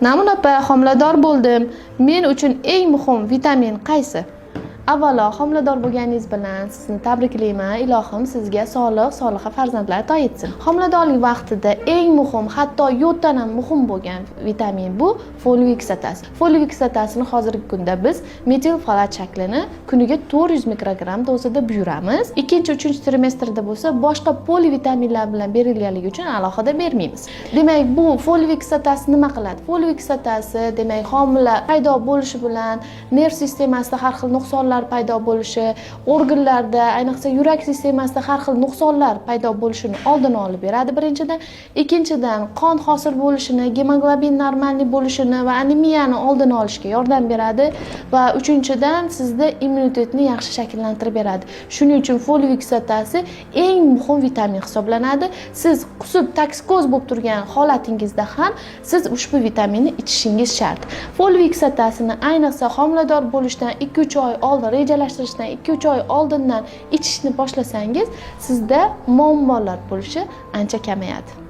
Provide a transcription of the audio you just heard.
Namuna opa, homilador bo'ldim. Men uchun eng muhim vitamin qaysi? Avvalo, homilador bo'lganingiz bilan sizni tabriklayman. Ilohim sizga solih, soliha farzandlar ato etsin. Homiladorlik vaqtida eng muhim, hatto yoddan ham muhim bo'lgan vitamin bu foliy kislotasi. Foliy kislotasini hozirgi kunda biz metilfolat shaklini kuniga 400 mikrogramm dozada buyuramiz. Ikkinchi, uchinchi trimestrda bo'lsa boshqa polivitaminlar bilan berilganligi uchun alohida bermaymiz. Demak, bu foliy kislotasi nima qiladi? Foliy kislotasi, demak, homila paydo bo'lishi bilan nerv sistemasida har xil nuqsonlar paydo bo'lishi, organlarda, ayniqsa yurak sistemasida har xil nuqsonlar paydo bo'lishini oldini olib beradi birinchidan. Ikkinchidan, qon hosil bo'lishini, gemoglobin нормальный bo'lishini va anemiyani oldini olishga yordam beradi va uchinchidan, sizda immunitetni yaxshi shakllantirib beradi. Shuning uchun foliy kislotasi eng muhim vitamin hisoblanadi. Siz qusib, toksikoz bo'lib turgan holatingizda ham siz ushbu vitaminni ichishingiz shart. Foliy kislotasini ayniqsa homilador bo'lishdan 2-3 oy oldin, rejalashtirishdan 2-3 oy oldindan ichishni boshlasangiz, sizda muammolar bo'lishi ancha kamayadi.